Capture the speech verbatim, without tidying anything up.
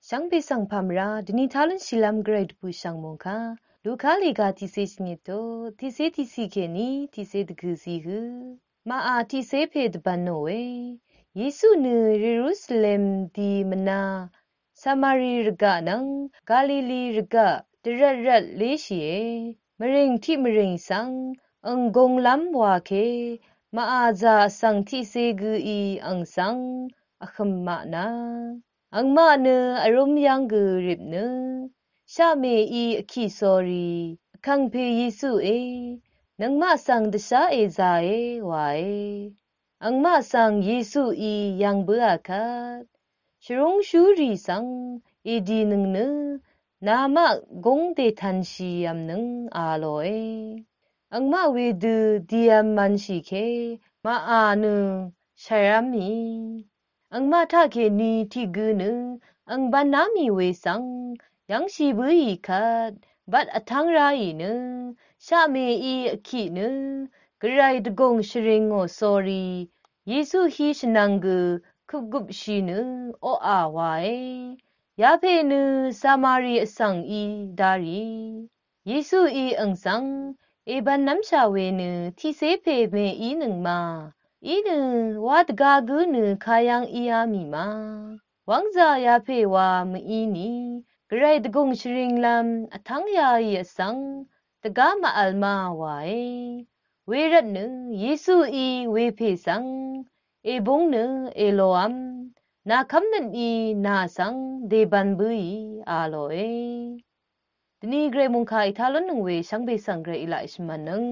Shvngbe svng pàmvrá dvni tá lúnshìlv́m gvray dvbùshv̀ng mòngkà Luka lèga tiqcé shvngit tut tiqcé tiqciq kèní tiqcé dvgø̀ zí hø. Màà tiqcé pè dvbvnòe. Yesu nø Yerusalem di mvna Samari rvgaq nvng Galili rvgaq dvrvtrvt léshìe. Mvrìng tiq mvrìng svng ang gunglv́m wake màà zà vsvng tiqcé gø í ang svng vhøm maqna. Angmaq nø vrúm yv́ng gø rip nø shaqmè í vkì sórí, Vkàngpè Yesuè, nøngmaq svng dvsháe zàe wae. Angmaq svng Yesuí yv̀ng bǿà kvt, shvrúngshúrì svng èdìnøng nø namaq gúng dètv̄nshì vmnøng a lòe. Angmaq wedø dìvm mv̄nshì ke màà nø shvrv́mì. Angmaq taqkèní tiq gø nø ang bv̄ná mì we svng yv́ngshì bǿì kvt, bvt vtv́ng ráì nø shaqmè í vkì nø gvray dvgùng shvringò sórí, Yesu hí shvnvng gø køpgøpshì nø oqà wae. Yapè nø Samari vsvng í darì. Yesuí ang svng èbv̄nlv́mshà we nø tiqcé pè mèínøng ma. Í nø wa dvgá gǿ nø kayv́ng íá mì ma. Wv́ngzà yapè wa mvíni gvray dvgùng shvringlv́m vtv́ng yaì vsvng dvgá màvl ma wae. Wervt nø Yesuí wepè svng èbúng nø èlòv́m, nàkv́mnøt í nà svng dèbv̄n bǿì a lòe. Dvni gvray mòngkà ètá lúnnøng we shvngbe svng gvray èlaq èshvmv̄nnøng.